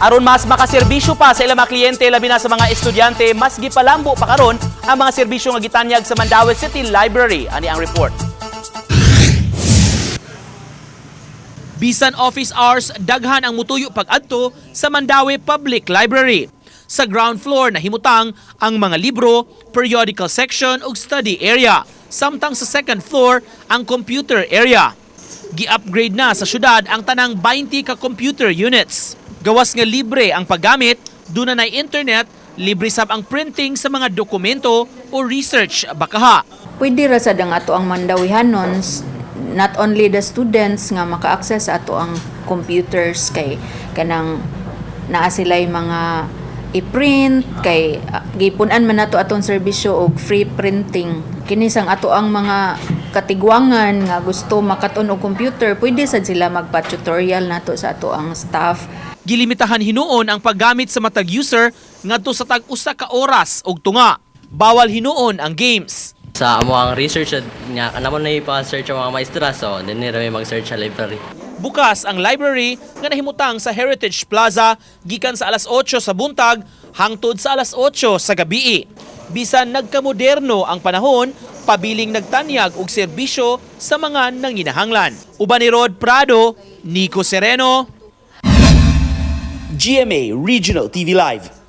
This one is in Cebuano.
Aron mas makaserbisyo pa sa ilang mga kliyente, labi na sa mga estudyante, mas gipalambo pa karon ang mga serbisyo nga gitanyag sa Mandaue City Library. Ani ang report. Bisan office hours, daghan ang mutuyo pag-adto sa Mandaue Public Library. Sa ground floor nahimutang ang mga libro, periodical section ug study area. Samtang sa second floor ang computer area. Gi-upgrade na sa syudad ang tanang 20 ka computer units. Gawas nga libre ang paggamit, duna na internet, libre sab ang printing sa mga dokumento o research bakaha. Pwede ra sad ang ato ang Mandawihanon, not only the students nga maka-access sa ato ang computers kay kanang naa sila'y mga i-print kay gipun-an man nato atong serbisyo og free printing. Kini sang ato ang mga katigwangan nga gusto makat-on og computer, pwede sad sila magpa-tutorial nato sa ato ang staff. Gilimitahan hinuon ang paggamit sa matag user ngadto sa tag-usa ka oras og tunga. Bawal hinuon ang games. Sa amo ang research at nga kanamo na ipa-search ang mga maestra, so dinhi ra mi mag-search sa library. Bukas ang library nga nahimutang sa Heritage Plaza gikan sa alas 8 sa buntag hangtod sa alas 8 sa gabii. Bisan nagkamoderno ang panahon, pabiling nagtanyag og serbisyo sa mga nanginahanglan. Uban ni Rod Prado, Nico Sereno, GMA Regional TV Live.